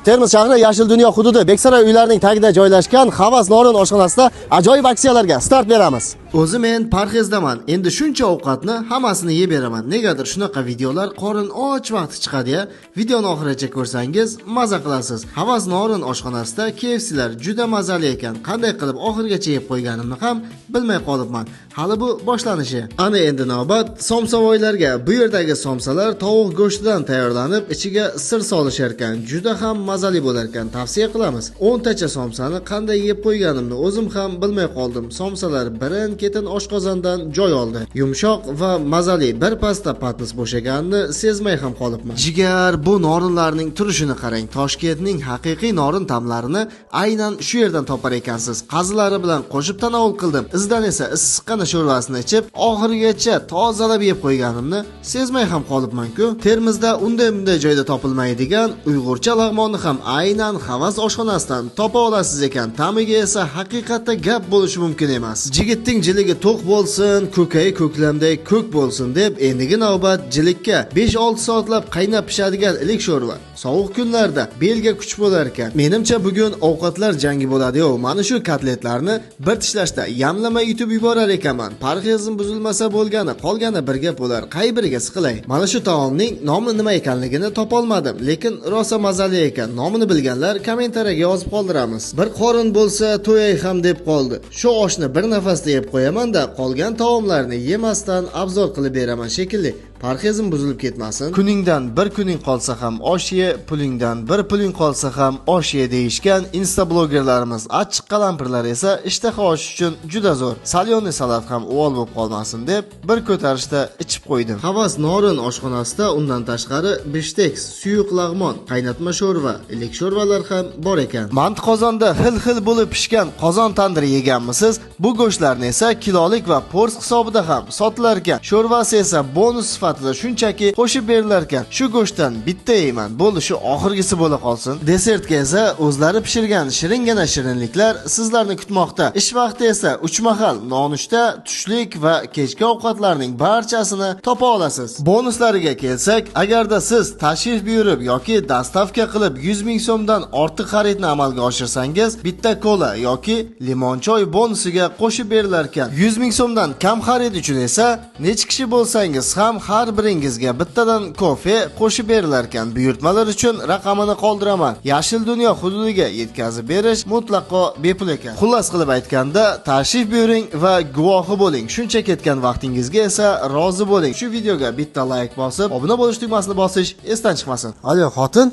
Termiz shahri Yashil dunyo hududi Beksaroy uylarining tagida joylashgan Havas Norin oshxonasida ajoyib aksiyalarga start beramiz. O'zi men parhezdaman. Endi shuncha ovqatni hammasini yeb beraman. Negadir shunaqa videolar qorin och vaqti chiqadi-ya. Videoni oxirigacha ko'rsangiz maza qilasiz. Havas Norin oshxonasida KFC'lar juda mazali ekan. Qanday qilib oxirigacha yeb qo'yganimni ham bilmay qolibman. Hali bu boshlanishi. Ana endi navbat somsavoylarga. Bu yerdagi somsalar tovuq go'shtidan tayyorlanib, ichiga sir solishar ekan. Juda ham mazali bo'lar ekan. Tavsiya qilamiz. 10 tacha somsani qanday yeb qo'yganimni o'zim ham bilmay qoldim. Somsalar birin-ketin oshqozondan joy oldi. Yumshoq va mazali, bir pasda patnis bo'shaganini sezmay ham qolibman. Jigar, bu norinlarning turishini qarang. Toshkentning haqiqiy norin ta'mlarini aynan shu yerdan topar ekansiz. Qazilari bilan qo'shib tanovul qildim. Izidan esa issiqqina sho'rvasini ichib, oxirigacha tozalab yeb qo'yganimni sezmay ham qolibman-ku. Termizda unday-bunday joyda topilmaydigan uyg'urcha lag'monni ham aynan Havas oshxonasidan topa olasiz ekan. Ta'miga esa haqiqatda gap bo'lishi mumkin emas. Jigitning jiligi to'q bo'lsin, ko'kayi ko'klamday ko'k bo'lsin deb endigi navbat jilikka 5-6 soatlab qaynab pishadigan ilik sho'rva sovuq kunlarda belga kuch bo'lar ekan. Menimcha bugun ovqatlar jangi bo'ladi-yu. Mana shu kotletlarni bir tishlashda yamlamay yutib yuborar ekanman. Parhezim buzilmasa bo'lgani, qolgani birga bo'lar. Qay biriga siqilay? Mana shu taomning nomi nima ekanligini topolmadim, lekin rosa mazali ekan. Nomini bilganlar kommentariyaga yozib qoldiramiz. Bir qorin bo'lsa to'yay ham deb qoldi. Shu oshni bir nafasda yeb qo'yaman-da, qolgan taomlarni yemasdan abzor qilib beraman shekilli. Parhezim buzilib ketmasin. Kuningdan bir kuning qolsa ham osh ye, pulingdan bir puling qolsa ham osh ye deyishgan insta blogerlarimiz. Achchiq qalampirlar esa ishtaha oshish uchun juda zo'r. Salyoni salat ham uvol bo'lib qolmasin deb bir ko'tarishda ichib qo'ydim. Havas Norin oshxonasida undan tashqari bishteks, suyuq lag'mon, qaynatma sho'rva, ilik sho'rvalar ham bor ekan. Manti qozonda xil-xil bo'lib pishgan qozon tandiri yeganmisiz? Bu go'shtlarni esa kilolik va pors hisobida ham sotilar ekan. Sho'rvasi esa bonus sifatida shunchaki qo'shib berilar ekan. Shu go'shtdan bitta yeyman. Bo'ldi, shu oxirgisi bo'la qolsin. Desertga esa o'zlari pishirgan shiringina shirinliklar sizlarni kutmoqda. Ish vaqti esa 3 mahal nonushta, tushlik va kechki ovqatlarning barchasini topa olasiz. Bonuslariga kelsak, agarda siz tashrif buyurib yoki dastavka qilib 100 ming so'mdan ortiq xaridni amalga oshirsangiz, bitta kola yoki limon choy bonusiga qo'shib berilar ekan. 100 ming so'mdan kam xarid uchun esa necha kishi bo'lsangiz ham har biringizga bittadan kofe qo'shib berilar ekan. Buyurtmalar uchun raqamini qoldiraman. Yashil dunyo hududiga yetkazib berish mutlaqo bepul ekan. Xullas qilib aytganda, tashrif buyuring va guvohi bo'ling. Shuncha ketgan vaqtingizga esa rozi bo'ling. Shu videoga bitta like bosib, obuna bo'lish tugmasini bosish esdan chiqmasin. Alo xotin,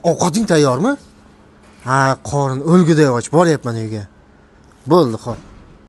ovqating tayyormi? Ha, qorin o'lguday och, boryapman uyga. Bo'ldi, xo'p.